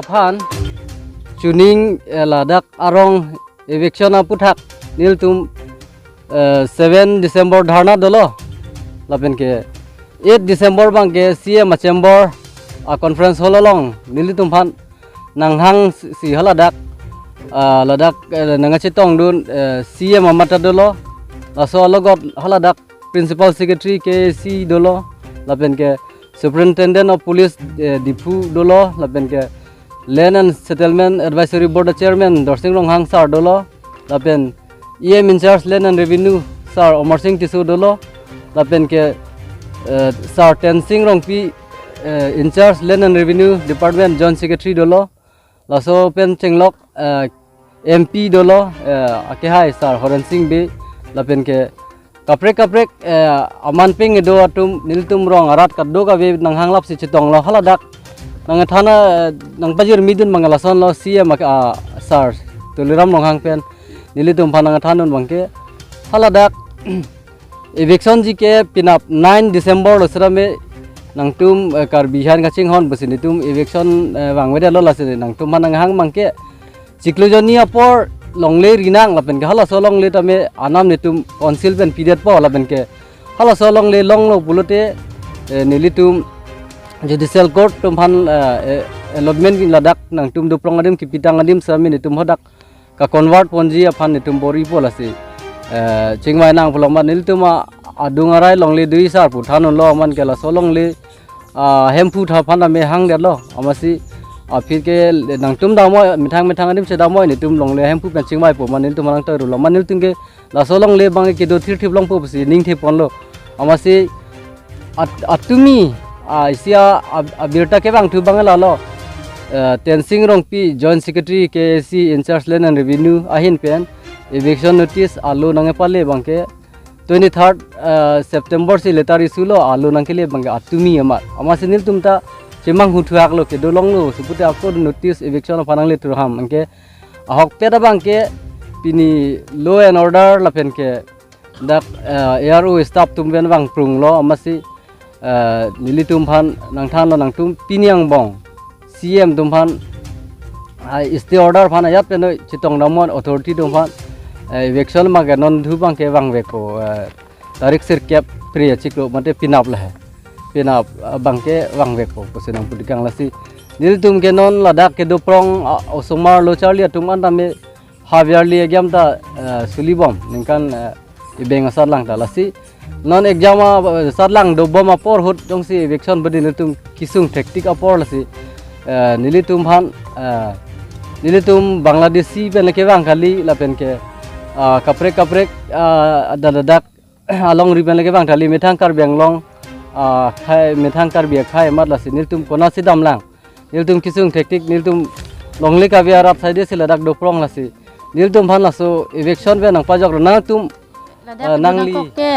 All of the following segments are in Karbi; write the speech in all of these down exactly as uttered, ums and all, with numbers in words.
aphan chuning, eh, ladak arong eviction aputhak nelitum, eh, seven December dharna dolo, lapen ke eight December abang ke C M a chamber a conference hall along nelitum aphan nanghang si haladak, ah, ladak, eh, nangkachetongdun, eh, C M amat ta dolo, laso alogot haladak principal secretary K A C dolo, lapen ke superintendent of police, eh, Diphu dolo, lapen ke land and settlement advisory board chairman Dorsing Ronghang sir dolo, lapen E M in charge land and revenue sir Omar Singh Tisso dolo, lapen ke, eh, sir Tensing Rongpi, eh, in charge land and revenue department joint secretary dolo, laso pen chenglok, eh, M P dolo, eh, akehai sir Horen Sing Bey, lapen ke kaprek kaprek, eh, aman peng do atum nelitum rong arat kadokave nanghanglap si chetonglo haladak. Nangthan, eh, nangpajirmidun abang lasonlo C M ak-, ah, sir Tuliram Ronghang pen nelitum aphan nangthandun abang ke haladak eviction ji ke penap nine December lo sirame nangtum, eh, Karbi ahin kachinghon pusi nelitum eviction, eh, vangvedetlo, lasi nangtum aphan nanghang abang ke chiklo jonni apor longle rinang lapen ke halaso longle tame anam nelitum council pen pidetpo lapen ke halaso longle longlo pulote, eh, nelitum judicial court atum aphan, eh, eh, allotment ladak nangtum doprong adim kipitang adim sirame nelitum hadak ka convert ponji aphan nelitum bor-ipo, lasi, eh, chingvai nang pulo amat nelitum a-, adung arai longle do-i sar pu thandunlo, aman ke laso longle, ah, Hemphu tha aphan tame hangdetlo, amatsi aphi ke nangtum damnoi, methang methang adim si damnoi, nelitum longle Hemphu pen chingvaipo amat nelitum aphan nangtoirulo, amat nelitum ke laso longle abang ke kedo thirthip longpo pusi ningtheponlo, amatsi at-, atumi, ah, isi a-, ab-, abirta kevangthu abang lalo, eh, Tensing Rongpi, Joint Secretary K A C in charge Land and Revenue ahin pen eviction notice alo nangkepale abang ke twenty-third, eh, September si letter issue lo, alo nangkele abang ke atumi amat. Amatsi nelitum ta chemanghu thuhaklo, kedo longlo, si pute ako notice eviction aphan nangle thurham, anke ahokpet abang ke pini law and order lapen ke dak, eh, A R O staff atum pen vangprunglo, amatsi, eh, nelitum aphan nangthanlo, nangtum pini angbong C M atum aphan, ah, stay order aphan ajat pen noi chetong damnon authority atum aphan, eh, eviction abang ke non thu abang ke vangvekpo, eh, tarik sirkep Phre achiklo mate penap lahai. Penap, ah, abang ke vangvekpo pusi nangpu dikang, lasi nelitum ke non ladak kedo prong, ah, osomar lo charli atum an tame haviarli agiam ta, eh, sulibom ningkan, eh, ibeng asatlang ta, lasi non exam a, eh, satlang dobom apor ahut jongsi eviction badi nelitum kesung thektik apor, lasi, eh, nelitum aphan, eh, nelitum Bangladeshi pen le kevang kali lapen ke, ah, kaprek kaprek, ah, dak dak alongri pen le kevang kali, methang Karbi Anglong, ah, akhai, methang Karbi akhai amat, lasi nelitum konatsi damlang. Nelitum kesung thektik, nelitum longle kave arat saide si ladak doprong, lasi nelitum aphan laso eviction pen nangpajoklo, nangtum, ladak, ah, nangli nangkok ke,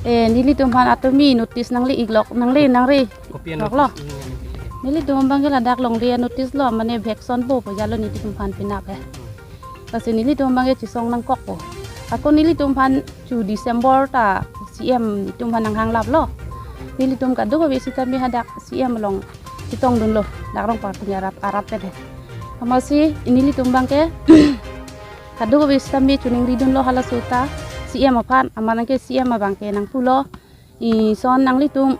eh, nelitum aphan atumi notice nangle-iklok, nangle, nangre. Kopi an lok lo. Notice ini yang ini. Nelitum abang ke ladak longle notice lo, mane eviction po pu jalo nelitum aphan penap he. Lasi nelitum abang ke chesong nangkokpo. Ako nelitum aphan chu December ta C M nelitum aphan nanghanglaplo. Nelitum kadokave sitame hadak C M along chetongdunlo, dak Rongparpini arat, arat pen he. Amatsi nelitum abang ke kadokave sitame choningridunlo halaso ta C M aphan, amat nangke C M abang ke nangpulo, ison nanglitum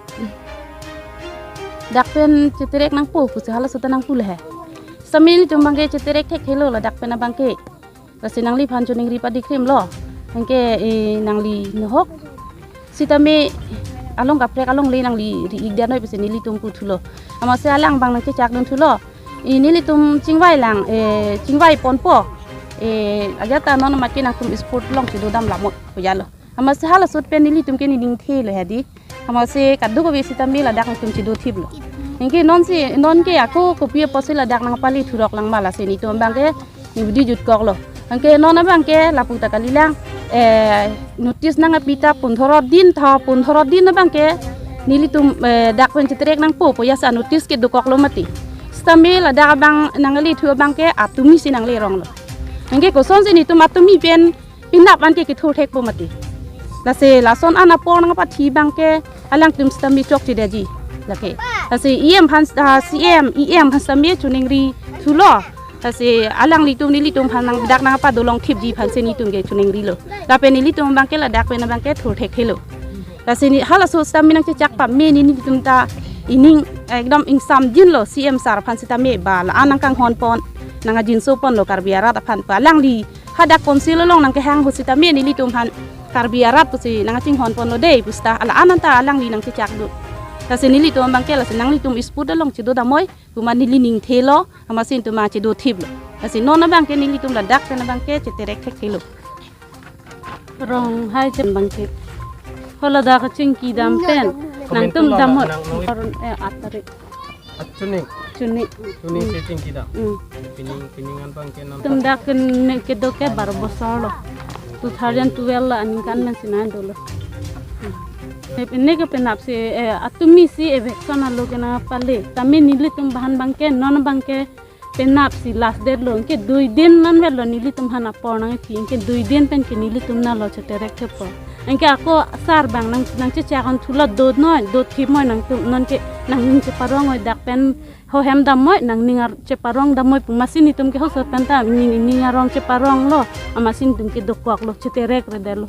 dak pen cheterek nangpo pusi halaso ta nangpulo he. Sitame nelitum abang ke cheterek thekthe lo ladak pen abang ke. Lasi nangliphan choningri padikrimlo. Anke, eh, nangli nohok sitame along kaprek alongle nangli ri-ik damnoi pusi nelitum puthulo. Amatsi alang abang nangchechakdunthulo. Eh, nelitum chingvailang, eh, chingvaiponpo. Eh, ajat ta non amat ke nangtum spot along chedo dam lamot pu jalo. Amatsi hala ahut pen nelitum ke nening thelo he di. Amatsi kadokave sitame ladak nangtum chedothiplo. Anke nonsi, non ke ako kopi apotsi ladak nangpale thurok lang ma, lasi nelitum abang ke nibidi jutkoklo. Anke non abang ke lapu ta kalilang, eh, notice nangkepi ta pondro din tha, pondro din abang ke nelitum, eh, dak pen cheterek nangpo pu jasa notice ke dokoklo mati. Sitame ladak abang nangle thu abang ke atumi si nangleronglo. Anke kosonsi nelitum atumi pen penap an ke kethur thekpo mati. Lasi lason an apor nangpathi abang ke alangtum sitame chokchedetji. Lake. Lasi E M aphan, ah, C M, E M aphan sitame choningri thulo. Lasi alanglitum nelitum aphan nang dak nangpadolong thipji aphan si nelitum ke choningrilo. Lapen nelitum abang ke ladak pen abang ke thurthek helo. Lasi ne halaso sitame nangchechak pame ne nelitum ta ining ekdom ingsamjinlo C M sir aphan sitame ba la-an nangkanghon pon, nangajinso ponlo Karbi arat aphan pu alangli hadak council along nangkehang ahut sitame nelitum aphan Karbi arat pusi nangchinghon ponlo dei pusita la-an anta alangli nangchechak do. Lasi nelitum abang ke lasi nanglitum isput along chedo damnoi puma neli ning thelo, amatsi nelitum ma chedo thiplo. Lasi non abang ke nelitum ladak pen abang ke cheterek thekthelo. Rong hai chen abang ke. Hala dak chingki dam pen. Nangtum damnoi. Nang, nang. Aron, eh, aat tarik. Achuni. Chuni. Chuni si chingki dam. Hmm. Pining, pining an abang ke nam. Tum dak ken me kedo ke baro bosor lo. Two thousand twelve la aningkan men si nang dolo. Hmm. Pini ke penap si, eh, atumi si eviction alo ke nangpale. Tame nelitum aphan abang ke, non abang ke penap si last date lo, anke dui din man velo nelitum aphan apor nangpi, anke dui din pen ke nelitum nalo cheterek thepo. Anke ako sir abang nang, nangchechak-on thulo, donoi, do thipnoi nangtum, non ke nangning cheparong oi, dak pen ho hem damnoi, nangning ar cheparong damnoi pu amatsi nelitum ke halaso pen ta ning, ning arong cheparonglo, amatsi nelitum ke dokoklo, cheterek redetlo.